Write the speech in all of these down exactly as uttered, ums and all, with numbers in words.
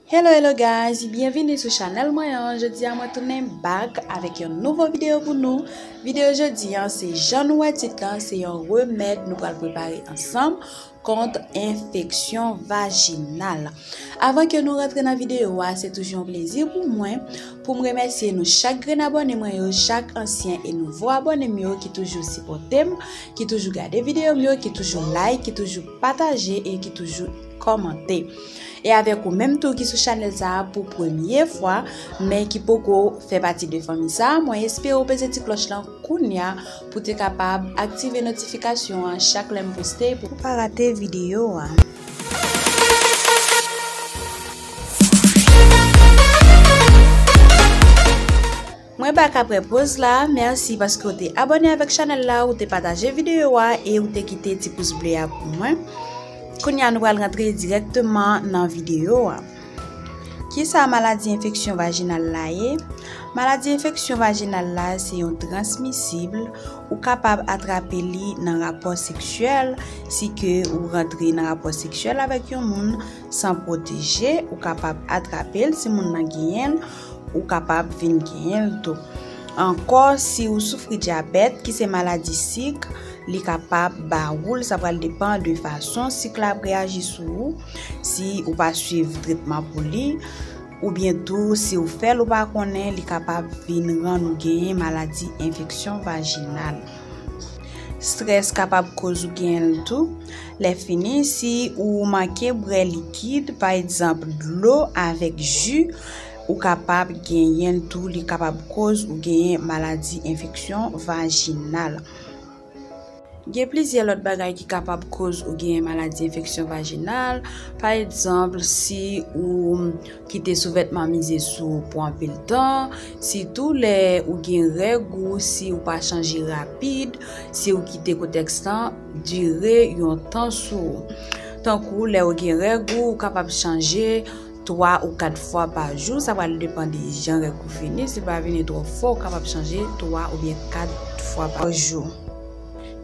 Hello, hello guys, byenvini sou chanèl mwen an. Jodi a mwen tounen back avèk yon nouvo videyo pou nou. Videyo jodi an se jan nou wè tit lan, se yon remèd nou pral prepare ansanm kont enfeksyon vajinal. Avan ke nou rantre nan videyo a, se toujou yon plezi pou mwen pou m remèsye nou chak grenn abòne mwen yo, chak ansyen e nouvo abòne m yo ki toujou sipòte m, ki toujou gade videyo m yo, ki toujou like, ki toujou pataje e ki toujou kòmante. E avèk ou menm tou ki sou chanèl sa a pou premye fwa, men ki poko fè pati de fanmi sa a, mwen espere w peze ti klòch lan kounya pou te kapab aktive notifikasyon an chak lè m poste pou w pa rate videyo a. Mwen back apre poz la, mèsi paske w te abòne avèk chanèl la, ou te pataje videyo a e ou te kite ti pous ble a pou mwen. Kounya nou pral rantre dirèkteman nan videyo a. Kisa maladi enfeksyon vajinal la ye? Maladi enfeksyon vajinal la se yon transmisib, ou kapab atrape li nan rapò seksyèl, si ke ou rantre nan rapò seksyèl avèk yon moun san pwoteje, ou kapab atrape l, si moun nan genyen l, ou kapab vin genyen l tou. Ankò, si ou soufri dyabèt, ki se maladi sik, li kapab ba ou l, sa pral depann de fason sik la ap reyaji sou ou, si ou pa swiv tretman pou li, oubyen tou si ou fè l ou pa konnen, li kapab vin rann ou genyen maladi enfeksyon vajinal. Strès kapab koz ou genyen l tou. Lè fini, si ou manke bwè likid, pa egzanp dlo avèk ji, ou kapab genyen l tou, li kapab koz ou genyen maladi enfeksyon vajinal. Gen plizyè lòt bagay ki kapab koz ou genyen maladi enfeksyon vajinal. Pa egzanp, si ou kite souvètman mize sou ou pou anpil tan, sitou lè ou gen règ ou, si ou pa chanje rapid, si ou kite kotèks lan dire yon tan sou ou. Tankou lè ou gen règ ou, ou kapab chanje twa ou kat fwa pa jou, sa pral depann de jan règ ou fini. Si l pa vini twò fò, ou kapab chanje twa oubyen kat fwa pa jou.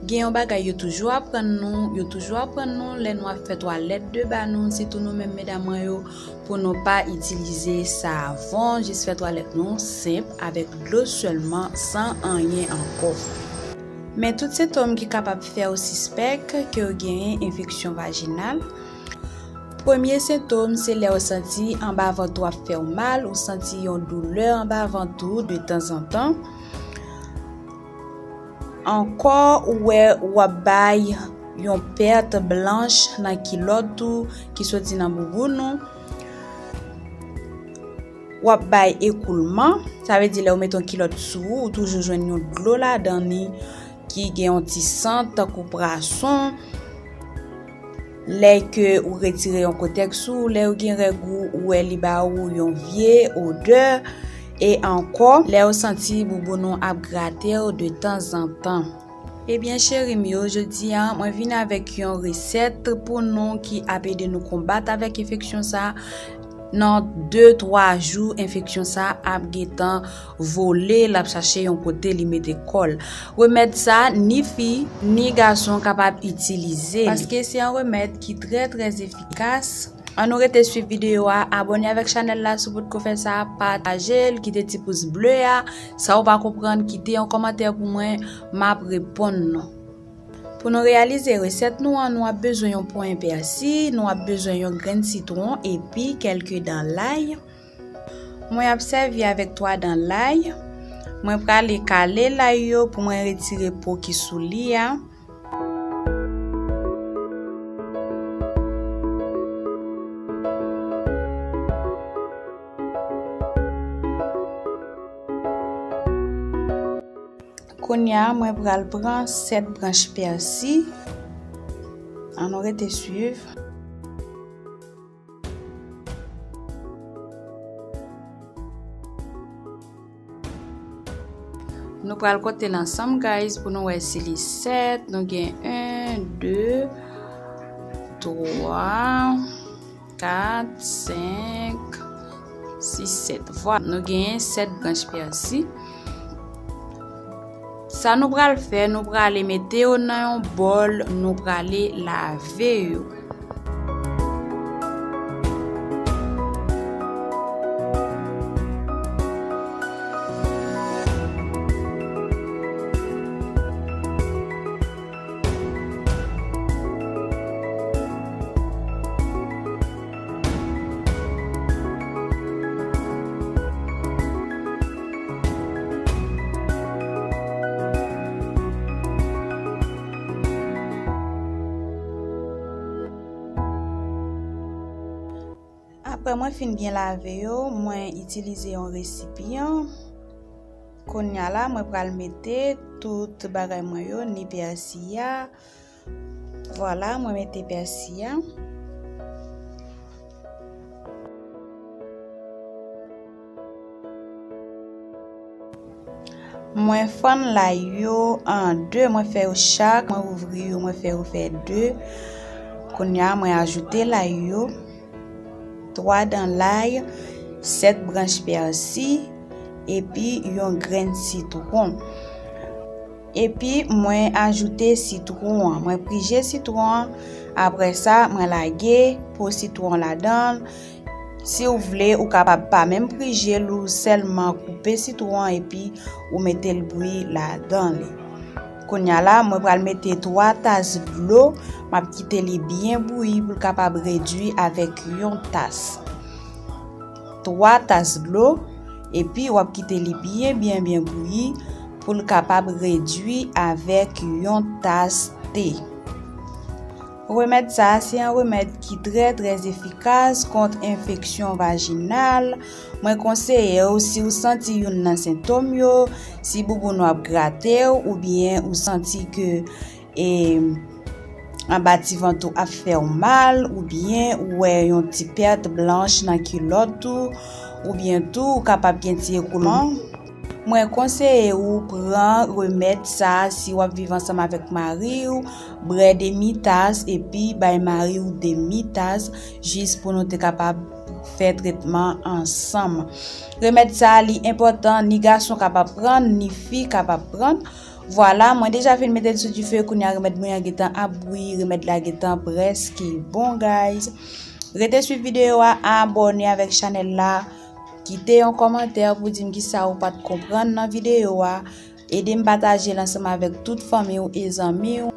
Gen yon bagay yo toujou aprann nou, yo toujou aprann nou lè nou ap fè twalèt de ba nou, sitou nou menm medam mwen yo, pou nou pa itilize savon, jis fè twalèt nou senp avèk dlo sèlman, san anyen ankò. Men tout sentòm ki kapab fè w sispèk ke w genyen enfeksyon vajinal. Premye sentòm se lè w santi anba vant ou ap fè w mal, ou santi yon doulè anba vant ou de tanzantan. Ankò, ou wè w ap bay yon pèt blanch nan kilòt ou ki soti nan bouboun ou. W ap bay ekoulman, sa vle di lè w mete yon kilòt sou ou, ou toujou jwenn yon dlo ladan li ki gen yon ti sant tankou prason. Lè ke ou retire yon kotèks ou, lè ou gen règ ou, ou wè li ba ou yon vye odè. E ankò, lè ou santi bouboun ou ap grate w de tanzantan. Ebyen, cheri m yo, jodi a, mwen vin avèk yon resèt pou nou ki ap ede nou konbat avèk enfeksyon sa. Nan de, twa jou, enfeksyon sa ap gentan vole, l ap chache yon kote li mete kò l. Remèd sa, ni fi, ni gason kapab itilize li. Paske se yon remèd ki trè, trè efikas. Ann nou rete swiv videyo a, abòne avèk chanèl la si w potko fè sa, pataje l, kite ti pous ble a. Sa w pa konprann, kite yon kòmantè pou mwen, m ap reponn nou. Pou nou reyalize resèt nou an, nou ap bezwen yon ponyen pèsi, nou ap bezwen yon grenn sitwon epi kèlke dan lay. Mwen ap sèvi avèk twa dan lay. Mwen prale kale lay yo pou mwen retire po ki sou li a. Kounye a, mwen pral pran sèt branch pèsi. Ann nou rete swiv. Nou pral konte l ansanm, guys, pou nou wè si li sèt. Nou gen en, de, twa, kat, senk, sis, sèt. Vwala, nou genyen sèt branch pèsi. Sa nou pral fè, nou prale mete yo nan yon bòl, nou prale lave yo. Apre mwen fin byen lave yo, mwen itilize yon resipyan. Kounye a la, mwen pral mete tout bagay mwen yo, ni pèsi a. Vwala, mwen mete pèsi a. Mwen fann lay yo an de, mwen fè yo chak, mwen ouvri yo, mwen fè yo fè de. Kounye a, mwen ajoute lay yo, twa dan lay, sèt branch pèsi, epi yon grenn sitwon. Epi mwen ajoute sitwon an. Mwen prije sitwon an. Apre sa, mwen lage po sitwon ladan l. Si w vle, ou kapab pa menm prije l, ou sèlman koupe sitwon an epi ou mete l bouyi ladan li. Kounye a la, mwen pral mete twa tas dlo. M ap kite li byen bouyi pou l kapab redui avèk yon tas. Twa tas dlo, epi w ap kite li byen, byen, byen bouyi pou l kapab redui avèk yon tas te. Remèd sa a se yon remèd ki trè, trè efikas kont enfeksyon vajinal. Mwen konseye w, si w santi youn nan sentòm yo, si bouboun ou ap grate w, oubyen ou santi ke e anba ti vant ou ap fè w mal, oubyen ou wè yon ti pèt blanch nan kilòt ou, oubyen tou ou kapab gen ti ekoulman. Mwen konseye ou pran remèd sa a si w ap viv ansanm avèk mari w, bwè demi tas epi bay mari w demi tas, jis pou nou te kapab fè tretman ansanm. Remèd sa a, li enpòtan, ni gason kapab pran, ni fi kapab pran. Vwala, mwen deja fin mete l sou dife, kounye a remèd mwen an gentan ap bouyi, remèd la gentan prèske bon, guys. Rete swiv videyo a, abòne avèk chanèl la, kite yon kòmantè pou di m kisa ou pa t konprann nan videyo a, ede m pataje l ansanm avèk tout fanmi w e zanmi w.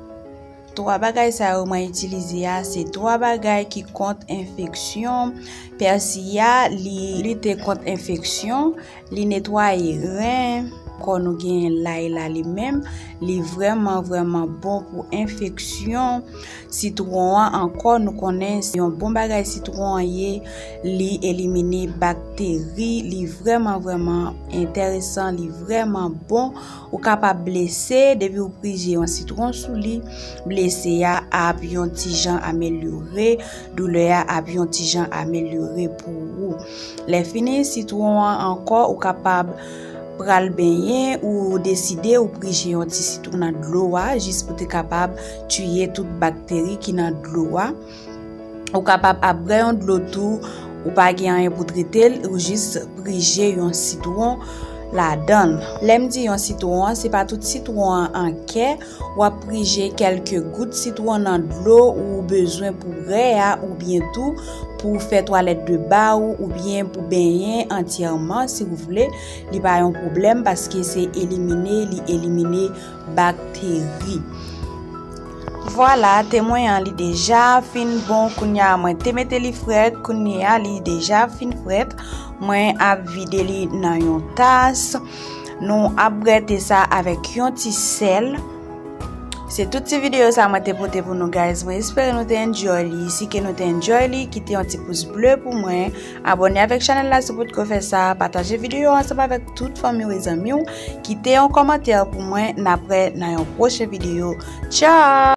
Twa bagay sa yo mwen itilize a, se twa bagay ki kont enfeksyon. Pèsi a, li lite kont enfeksyon, li netwaye ren. Ankò nou genyen lay la li menm, li vrèman, vrèman bon pou enfeksyon. Sitwon an ankò, nou konnen se yon bon bagay sitwon an ye, li elimine bakteri, li vrèman, vrèman enteresan, li vrèman bon. Ou kapab blese, depi w prije yon sitwon sou li, blese a ap yon ti jan amelyore, doulè a ap yon ti jan amelyore pou ou. Lè fini, sitwon an ankò, ou kapab pral benyen, ou deside ou prije yon ti sitwon nan dlo a, jis pou te kapab tiye tout bakteri ki nan dlo a. Ou kapab ap bwè yon dlo tou, ou pa gen anyen pou trete l, ou jis prije yon sitwon ladan l. Lè m di yon sitwon an, se pa tout sitwon an an kè, w ap prije kèlke gout sitwon nan dlo ou bezwen pou bwè a, oubyen tou pou fè twalèt de ba ou, oubyen pou benyen antyèman, si w vle. Li pa yon pwoblèm, paske se elimine, li elimine bakteri. Vwala, te mwen an li deja fin bon, kounye a mwen te mete li frèt, kounye a li deja fin frèt. Mwen ap vide li nan yon tas. Nou ap bwè te sa avèk yon ti sèl. Se tout ti videyo sa mwen te pote pou nou, guys. Mwen espere nou te enjoy li. Si ke nou te enjoy li, kite yon ti pous ble pou mwen. Abòne avèk chanèl la si w potko fè sa. Pataje videyo ansanm avèk tout fanmi w e zanmi w. Kite yon kòmantè pou mwen. N ap wè nan yon pwochen videyo. Tchao!